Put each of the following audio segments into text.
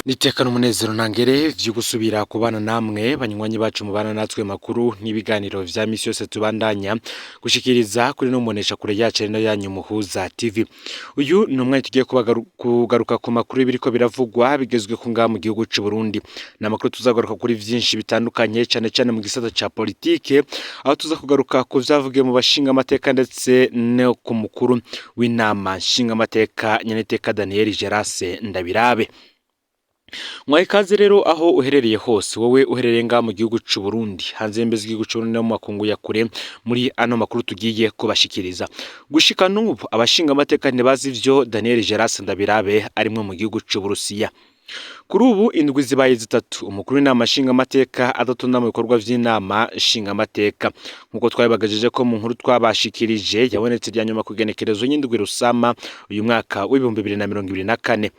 Niteka n'umunezero ntangere vyo gusubira kubana namwe banywanyi bacu mubana natwe makuru n'ibiganiro vya misi yose tubandanya gushikiriza kuri no mbonesha kure yacu ari yanyu Muhuza TV. Uyu ni umwanya tugiye kugaruka ku makuru biriko biravugwa bigezwe ku ngaha mu gihugu c'u Burundi. Ni amakuru tuzagaruka kuri vyinshi bitandukanye, cane cane mu gisata ca politike, aho tuza kugaruka ku vyavugiwe mu bashinga amateka ndetse no ku mukuru w'inama nshingamateka nyeneteka Daniel Gerase Ndabirabe. Mwaha ikaze rero aho uherereye hose, wowe uherereye ngaha mu gihugu c'u Burundi, hanze y'imbibe z'igihugu c'u Burundi no mu makungu ya kure, muri ano makuru tugiye kubashikiriza. Gushika n'ubu abashinga amateka ntibazi ivyo Daniel Gerase Ndabirabe arimwo mu gihugu c'u Burusiya. Kuri ubu indwi zibaye zitatu umukuru w'inama nshingamateka adatonda mu bikorwa vy'inama nshingamateka, nk'uko twabibagajeje ko mu nkuru twabashikirije yabonetse irya nyuma ku igenekerezo y'indwi Rusama uyu mwaka w'2024.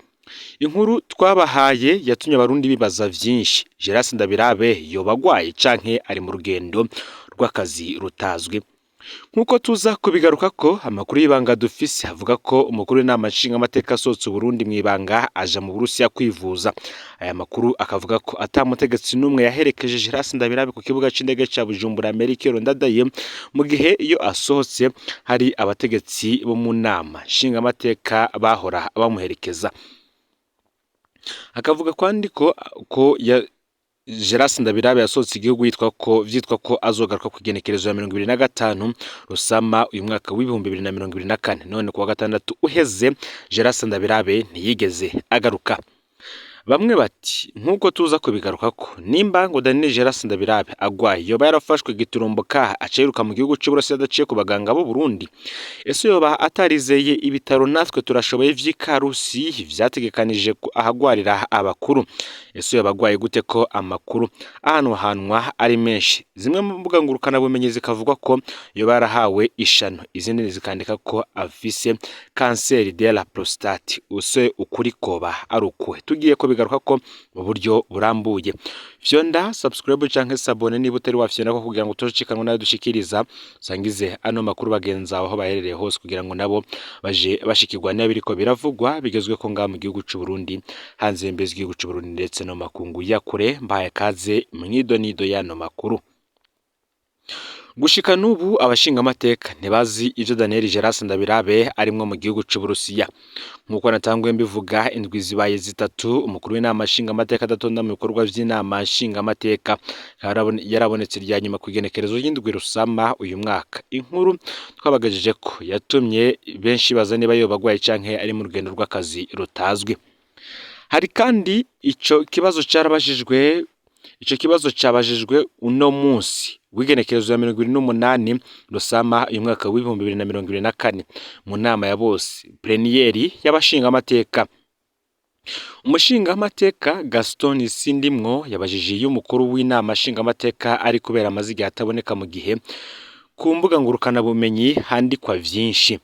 Inkuru twabahaye yatumye abarundi bibaza vyinshi. Gerase Ndabirabe yoba agwaye canke ari mu rugendo rw'akazi rutazwi? Nk'uko tuza kubigarukako, amakuru y'ibanga dufise avuga ko umukuru w'inama nshingamateka asohotse Uburundi mw'ibanga aja mu Burusiya kwivuza. Aya makuru akavuga ko ata mutegetsi n'umwe yaherekeje Gerase Ndabirabe ku kibuga c'indege ca Bujumbura Melchior Ndadaye, mu gihe iyo asohotse hari abategetsi bo mu nama nshingamateka bahora bamuherekeza. Akavuga kandi ko ya Gerase Ndabirabe yasohotse igihugu yitwa ko vyitwa ko azogaruka ku igenekerezo ya 25 Rusama uyu mwaka w'2024. None kuwa gatandatu uheze Gerase Ndabirabe ntiyigeze agaruka. Bamwe bati nk'uko tuza kubigarukako, nimba ngo Daniel Gerase Ndabirabe agwaye, yoba yarafashwe giturumbuka aca yiruka mu gihugu c'Uburusiya adaciye ku baganga b'u Burundi? Ese yoba atarizeye ibitaro Natwe Turashoboye vy'i Karusi vyategekanije ahagwarira abakuru? Ese yoba agwaye gute ko amakuru ahanwahanwa ari menshi? Zimwe mu mbuga ngurukanabumenyi zikavuga ko yoba yarahawe ishano, izindi zikandika ko afise kanseri de la prostate. Use ukuri koba ari ukuhe? Tugiye kubigaruka ko mu buryo burambuye. Fyonda subscribe canke s'abonner niba utari wafyonda ko, kugira ngo utocikanwa nayo dushikiriza. Usangize ano makuru bagenzi aho baherereye hose, kugira ngo nabo baje bashikirwa n'ibiriko biravugwa bigezwe ko ngaha mu gihugu c'u Burundi, hanze y'imbibe z'igihugu c'u Burundi ndetse no makungu ya kure. Mbahaye kaze mw'idonido y'ano makuru. Gushika n'ubu abashingamateka ntibazi ivyo Daniel Gerase Ndabirabe arimwo mu gihugu c'Uburusiya. Nk'uko natanguye mbivuga, indwi zibaye zitatu umukuru w'inama nshingamateka adatonda mu bikorwa vy'inama nshingamateka. Yarabonetse irya nyuma ku igenekerezo y'indwi Rusama uyu mwaka. Inkuru twabagejeje ko yatumye benshi baza niba yoba agwaye canke ari mu rugendo rw'akazi rutazwi. Hari kandi ico kibazo carabajijwe, ico kibazo cabajijwe uno munsi w'igenekerezo ya 28 Rusama uyu mwaka w'2024 mu nama ya bose, plénière y'abashingamateka. Umushingamateka Gaston Sindimwo yabajije iyo umukuru w'inama nshingamateka ari, kubera amaze igihe ataboneka, mu gihe ku mbuga ngurukanabumenyi handikwa vyinshi.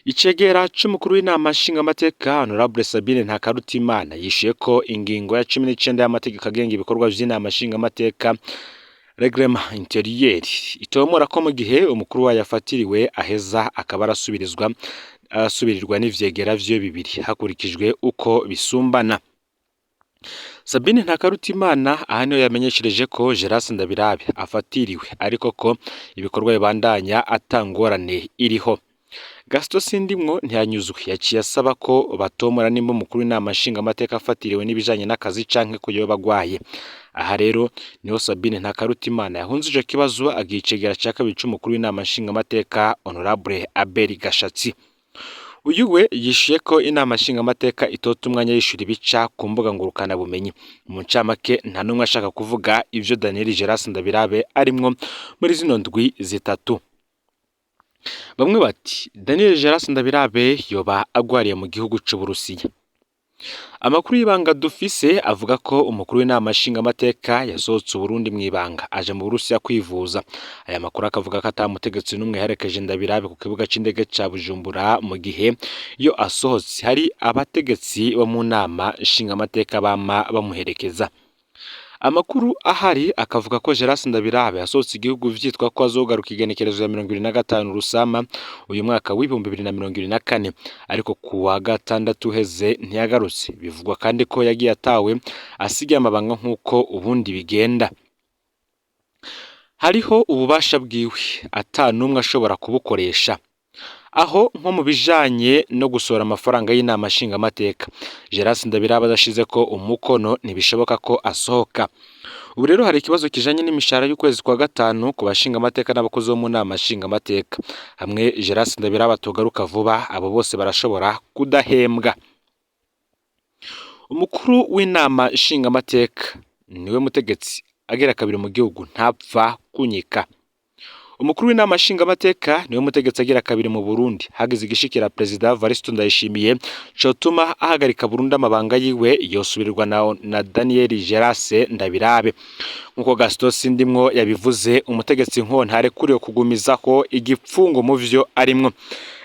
Icegera c'umukuru w'inama nshingamateka Honorable Sabine Ntakarutimana yishuye ko ingingo ya 19 y'amategeko agenga ibikorwa vy'inama nshingamateka, règlement intérieur, itomora ko mu gihe umukuru wayo afatiriwe aheza akaba arasubirizwa, asubirirwa n'ivyegera vyiwe bibiri hakurikijwe uko bisumbana. Sabine Ntakarutimana aha niho yamenyeshereje ko Gerase Ndabirabe afatiriwe, ariko ko ibikorwa bibandanya ata ngorane iriho. Gaston Sindimwo ntiyanyuzwe, yaciye asaba ko batomora nimba umukuru w'inama nshingamateka afatiriwe n'ibijanye n'akazi canke ko yoba agwaye. Aha rero niho Sabine Ntakarutimana yahunze ico kibazo, agiha icegera ca kabiri c'umukuru w'inama nshingamateka Honorable Abel Gashatsi. Uyu we yishuye ko inama nshingamateka itota umwanya yishura ibica ku mbuga ngurukanabumenyi. Mu ncamake, nta n'umwe ashaka kuvuga ivyo Daniel Gerase Ndabirabe arimwo muri zino ndwi zitatu. Bamwe bati Daniel Gerase Ndabirabe yoba agwariye mu gihugu c'Uburusiya. Amakuru y'ibanga dufise avuga ko umukuru w'inama nshingamateka yasohotse Uburundi mw'ibanga aja mu Burusiya kwivuza. Aya makuru akavuga ko ata mutegetsi n'umwe yaherekeje Ndabirabe ku kibuga c'indege ca Bujumbura, mu gihe iyo asohotse hari abategetsi bo mu nama nshingamateka bama bamuherekeza. Amakuru ahari akavuga ko Gerase Ndabirabe yasohotse igihugu vyitwa ko azogaruka igenekerezo ya 25 Rusama uyu mwaka w'2024, ariko ku wa gatandatu uheze ntiyagarutse. Bivugwa kandi ko yagiye atawe asigaye amabanga nk'uko ubundi bigenda. Hariho ububasha bwiwe ata n'umwe ashobora kubukoresha, aho nko mu bijanye no gusohora amafaranga y'inama nshingamateka Gerase Ndabirabe adashizeko umukono ntibishoboka ko asohoka. Ubu rero hari ikibazo kijanye n'imishahara y'ukwezi kwa gatanu ku bashingamateka n'abakozi bo mu nama nshingamateka. Hamwe Gerase Ndabirabe atogaruka vuba, abo bose barashobora kudahembwa. Umukuru w'inama nshingamateka niwe mutegetsi agera kabiri mu gihugu ntapfa kunyika. Umukuru w'inama nshingamateka niwe mutegetsi agira kabiri mu Burundi. Hagize igishikira Perezida Evariste Ndayishimiye cotuma ahagarika burundu amabanga yiwe, yosubirirwa na Daniel Gerase Ndabirabe. Nk'uko Gaston Sindimwo yabivuze, umutegetsi nko ntarekuriwe kugumizaho igipfungo mu vyo arimwo.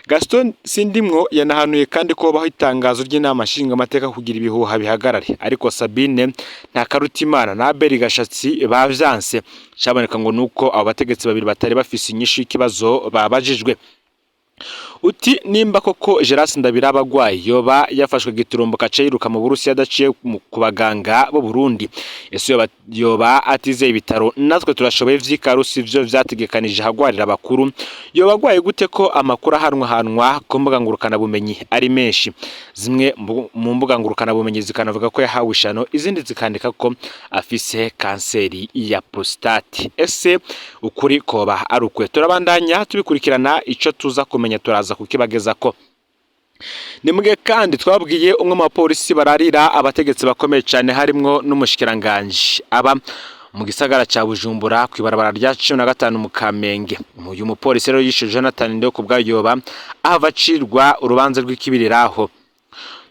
Gaston Sindimwo yanahanuye kandi ko hobaho itangazo ry'inama nshingamateka kugira ibihuha bihagarare, ariko Sabine Ntakarutimana na Abel Gashatsi bavyanse. Caboneka ngo nuko abo bategetsi babiri batari bafise inyishu y'ikibazo babajijwe. Uti nimba koko Gerase Ndabirabe agwaye, yoba yafashwe giturumbuka aca yiruka mu Burusiya adaciye ku baganga b'u Burundi? Ese yoba atizeye ibitaro natwe turashoboye vy'ikarusi vyo vyategekanije hagwarira abakuru? Yoba agwaye gute ko amakuru ahanwahanwa ku mbuga ngurukanabumenyi ari menshi? Zimwe mu mbuga ngurukanabumenyi zikanavuga ko yahawe ishano, izindi zikandika ko afise kanseri ya prostate. Ese ukuri koba ari ukwe? Turabandanya tubikurikirana, ico tuza kumenya turaza kukibagezako. Ni mugihe kandi twabwiye umwe mu bapolisi bararira abategetsi bakomeye cyane harimwo n'umushikiranganji aba mu gisagara ca Bujumbura kw'ibarabara rya 15 mu Kamenge. Uyu mupolisi rero yishe Jonathan Ndihokubwayo, yoba ahava acirwa urubanza rw'ikibiriraho.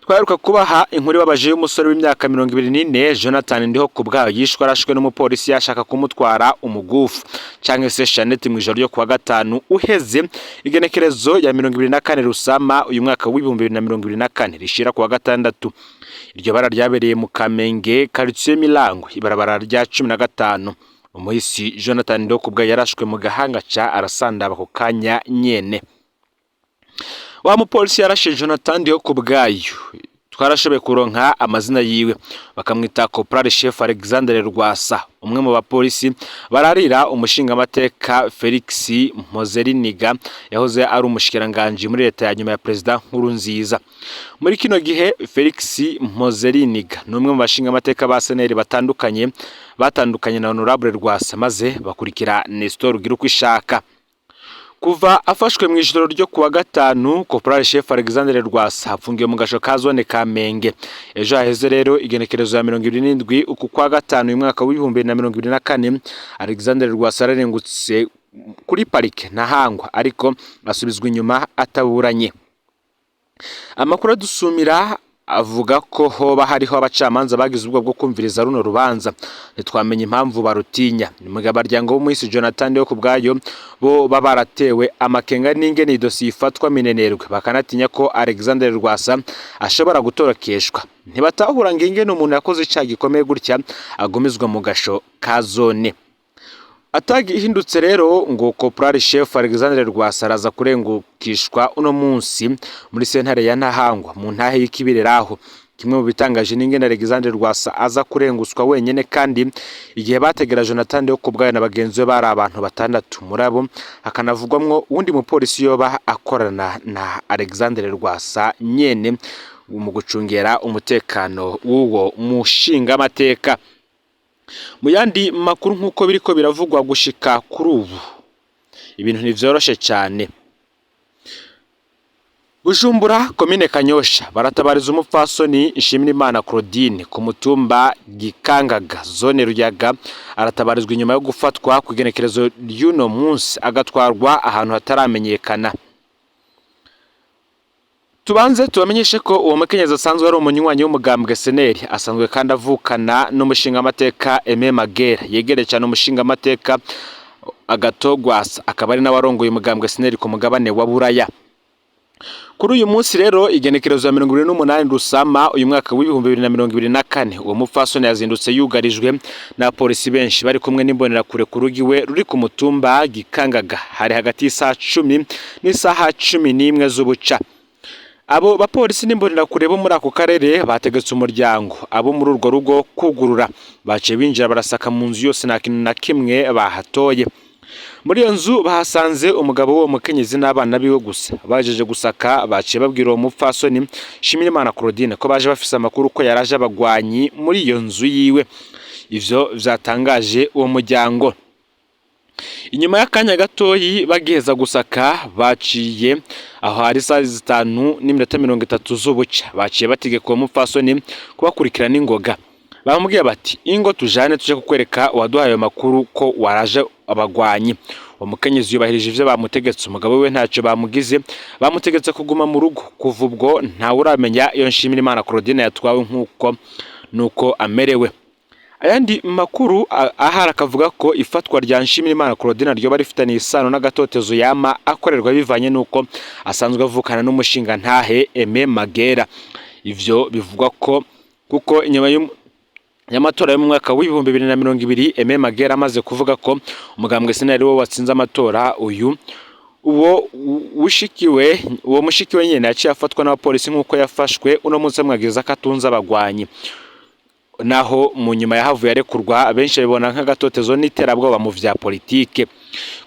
Twaheruka kubaha inkuru ibabaje y'umusore w'imyaka 24 Jonathan Ndihokubwayo yishwe arashwe n'umupolisi yashaka kumutwara umugufu canke se chaînette mw'ijoro ryo kuwa gatanu uheze, igenekerezo ya 24 Rusama uyu mwaka w'2024 rishira kuwa gatandatu. Iryo bara ryabereye mu Kamenge, quartier Milango, ibarabara rya 15. Umuhisi Jonathan Ndihokubwayo yarashwe mu gahanga ca arasandaba ako kanya nyene. Wa mupolisi yarashe Jonathan Ndihokubwayo twarashoboye kuronka amazina yiwe, bakamwita Corporal Chef Alexandre Rwasa, umwe mu bapolisi bararira umushingamateka Felix Mpozeriniga yahoze ari umushikiranganji muri leta ya nyuma ya Perezida Nkurunziza. Muri kino gihe Felix Mpozeriniga ni umwe mu bashingamateka ba CNL batandukanye batandukanye na Honorable Rwasa maze bakurikira Nestor Girukwishaka. Kuva afashwe mu ijoro ryo kuwa gatanu, Corporal Chef Alexandre Rwasa afungiwe mu gasho ka zone Kamenge. Ejo haheze rero, igenekerezo ya 27 uku kwa gatanu uyu mwaka w'2024, Alexandre Rwasa yararengutse kuri parike Ntahangwa, ariko asubizwa inyuma ataburanye. Amakuru adusumira avuga ko hoba hariho abacamanza bagize ubwoba bwo kumviriza runo rubanza, ntitwamenya impamvu barutinya. Ni mu gihe abaryango b'umuhisi Jonathan Ndihokubwayo bo baba baratewe amakenga n'ingene idosiye ifatwa minenerwe, bakanatinya ko Alexandre Rwasa ashobora gutorokeshwa. Ntibatahura ngo ingene umuntu yakoze icaha gikomeye gutya agumizwa mu gasho ka zone. Atagihindutse rero ngo Corporal Chef Alexandre Rwasa araza kurengukishwa uno munsi muri sentare ya Ntahangwa mu ntahe y'ikibireraho. Kimwe mu bitangaje n'ingene Alexandre Rwasa aza kurenguswa wenyene, kandi igihe bategera Jonathan Ndihokubwayo na bagenzi be bari abantu batandatu, muri abo hakanavugwamwo uwundi mupolisi yoba akorana na Alexandre Rwasa nyene mu gucungera umutekano w'uwo mushingamateka. Mu yandi makuru, nk'uko biriko biravugwa gushika kuri ubu, ibintu ntivyoroshe cane. Bujumbura, komine Kanyosha, baratabariza umupfasoni Nshimirimana Claudine ku mutumba Gikangaga, zone Ruyaga. Aratabarizwa inyuma yo gufatwa ku igenekerezo ry'uno munsi agatwarwa ahantu hataramenyekana. Tubanze tubamenyeshe ko uwo mukenyezi asanzwe ari umunywanyi w'umugambwe CNL, asanzwe kandi avukana n'umushingamateka Aime Magera, yegereye cyane umushingamateka Agathon Rwasa, akaba ari nawe arongoye umugambwe CNL ku mugabane wa Buraya. Kuri uyu munsi rero, igenekerezo ya 28 Rusama uyu mwaka w'2024, uwo mupfasoni yazindutse yugarijwe n'abapolisi benshi bari kumwe n'imbonerakure ku rugo iwe ruri ku mutumba Gikangaga. Hari hagati y'isaha 10 n'isaha 11 z'ubuca. Abo bapolisi n'imbonerakure bo muri ako karere bategetse umuryango abo muri urwo rugo kugurura. Baciye binjira, barasaka mu nzu yose, nta kintu na kimwe bahatoye. Muri iyo nzu bahasanze umugabo w'uwo mukenyezi n'abana biwe gusa. Bajeje gusaka, baciye babwira uwo mupfasoni Shimirimana Claudine ko baje bafise amakuru ko yaraje abagwanyi muri iyo nzu yiwe. Ivyo vyatangaje uwo muryango. Inyuma y'akanya gatoyi bagiheza gusaka, baciye aho hari isaha 5:30 z'ubuca, baciye bategeka uwo mupfasoni kubakurikirana ingoga. Bamubwiye bati: "Ingo tujane, tuje kukwereka uwaduhaye ayo makuru ko waraje abagwanyi." Uwo mukenyezi yubahirije ivyo bamutegetse. Umugabo we ntacyo bamugize, bamutegetse kuguma mu rugo. Kuva ubwo ntawe uramenya iyo Nshimirimana Claudine yatwawe nk'uko nuko amerewe. Ayandi makuru ahari akavuga ko ifatwa rya Nshimirimana Claudine ryoba rifitaniye isano n'agatotezo yama akorerwa, bivanye n'uko asanzwe avukana n'umushingantahe Aime Magera. Ivyo bivugwa ko kuko inyuma y'amatora yo mu mwaka w'2020, Aime Magera amaze kuvuga ko umugambwe CNL wo watsinze amatora, uyu uwo ushikiwe, uwo mushikiwe nyene yaciye afatwa n'abapolisi nk'uko yafashwe uno munsi, amwagiriza ko atunze abagwanyi, naho mu nyuma yahavuye arekurwa. Benshi babibona nk'agatotezo n'iterabwoba mu vya politike.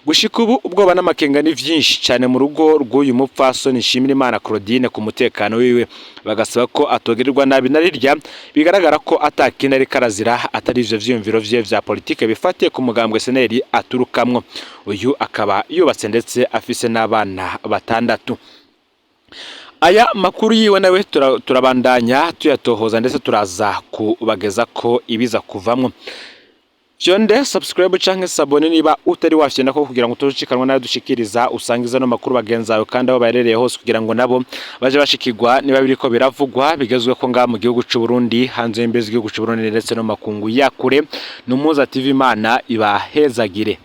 Gushika ubu ubwoba n'amakenga ni vyinshi cyane mu rugo rw'uyu mupfasoni Nshimirimana Claudine ku mutekano wiwe, bagasaba ko atogererwa nabi na rirya bigaragara ko atakindi ariko arazira atari ivyo vyiyumviro vyiwe vya politike bifatiye ku mugambwe CNL aturukamwo. Uyu akaba yubatse ndetse afise n'abana batandatu. Aya makuru yiwe nawe turabandanya tuyatohoza, ndetse turaza kubageza ko ibiza kuvamwo. Fyonde subscribe canke s'abonner niba utari wafyonda ko, kugira ngo utojikanwa nayo dushikiriza. Usangiza no makuru bagenzi bawe kandi aho baherereye hose, kugira ngo nabo baje bashikirwa niba biriko biravugwa bigezwe ko ngaha mu gihugu c'u Burundi, hanze y'imbizi z'igihugu c'u Burundi, ndetse no makungu yakure. Numuza TV, Imana ibahezagire.